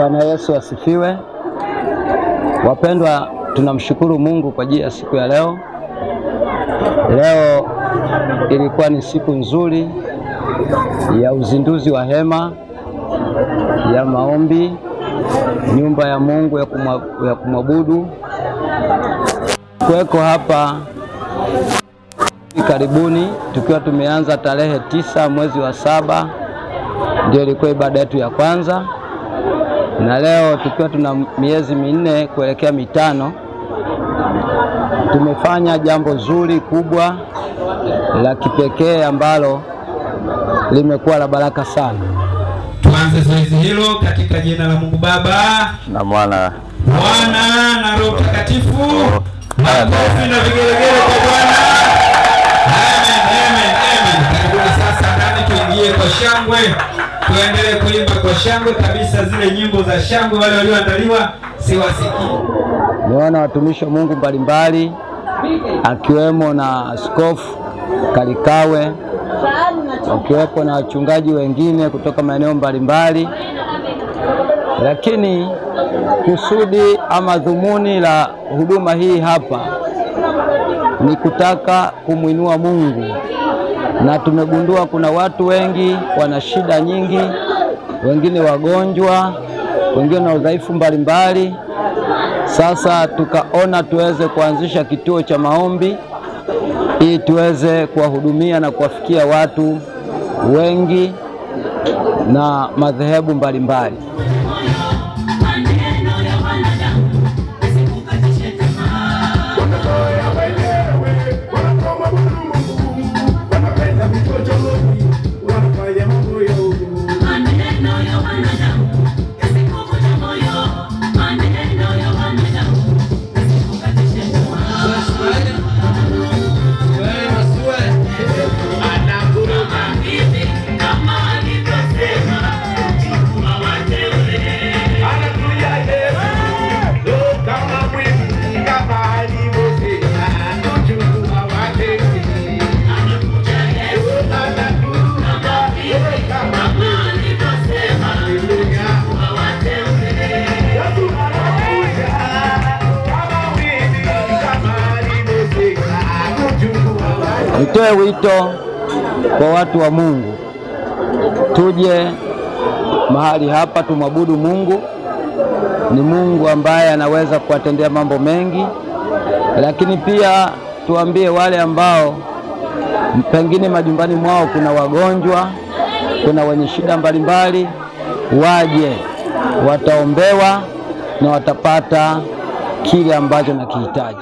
Bwana Yesu asifiwe. Wapendwa, tunamshukuru Mungu kwa ajili ya siku ya leo. Leo ilikuwa ni siku nzuri ya uzinduzi wa hema ya maombi, nyumba ya Mungu ya kumwabudu. Kuweko hapa karibuni tukiwa tumeanza tarehe 9 mwezi wa 7, ndio ilikuwa ibada yetu ya kwanza, na leo tukiwa tuna miezi 4 kuelekea 5, tumefanya jambo zuri kubwa la kipekee ambalo limekuwa la baraka sana. Tuanze zoezi hilo katika jina la Mungu Baba na Mwana na Roho Mtakatifu. Makofi na vigelegele kwa Bwana. Amen, amen, amen. Karibuni sasa ndani tuingie kwa shangwe. Tuendelee kuimba kwa shangwe kabisa zile nyimbo za shangwe, wale walioandaliwa siwasikii. Niona watumishi wa Mungu mbalimbali akiwemo na Askofu Kalikawe, wakiwepo na wachungaji wengine kutoka maeneo mbalimbali. Lakini kusudi ama dhumuni la huduma hii hapa ni kutaka kumuinua Mungu, na tumegundua kuna watu wengi wana shida nyingi, wengine wagonjwa, wengine na udhaifu mbalimbali. Sasa tukaona tuweze kuanzisha kituo cha maombi ili tuweze kuwahudumia na kuwafikia watu wengi na madhehebu mbalimbali. Nitoe wito kwa watu wa Mungu, tuje mahali hapa tumwabudu Mungu. Ni Mungu ambaye anaweza kuwatendea mambo mengi, lakini pia tuambie wale ambao pengine majumbani mwao kuna wagonjwa, kuna wenye shida mbalimbali, waje, wataombewa na watapata kile ambacho nakihitaji.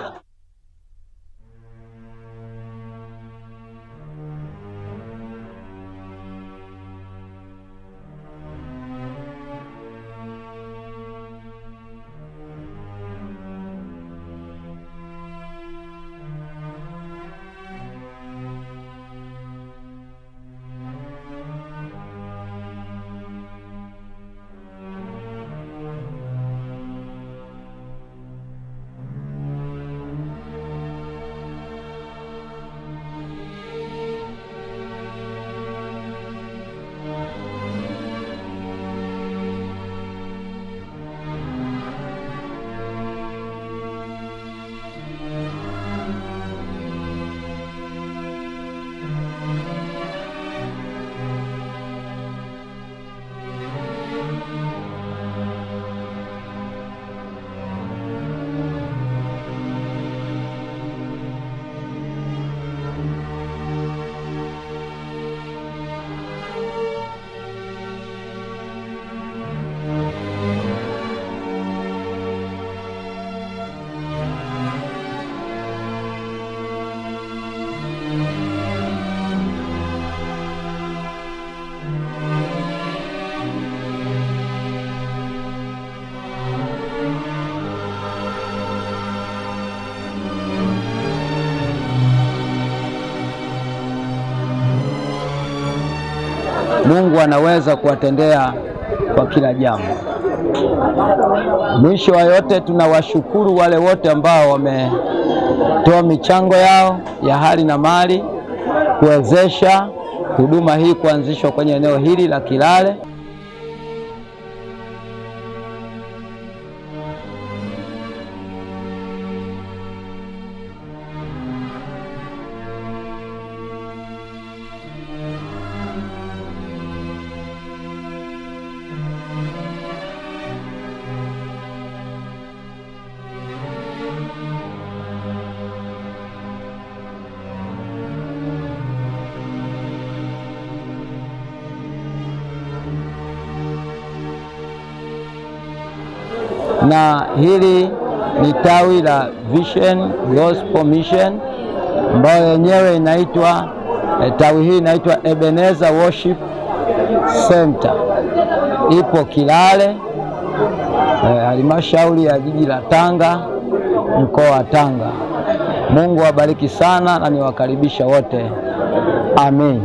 Mungu anaweza kuwatendea kwa kila jambo. Mwisho wa yote, tunawashukuru wale wote ambao wametoa michango yao ya hali na mali kuwezesha huduma hii kuanzishwa kwenye eneo hili la Kilale. Na hili ni tawi la Vision Gospel Mission ambayo yenyewe inaitwa tawi hii inaitwa Ebenezer Worship Center, ipo Kilale, halmashauri ya jiji la Tanga, mkoa wa Tanga. Mungu awabariki sana na niwakaribisha wote. Amin.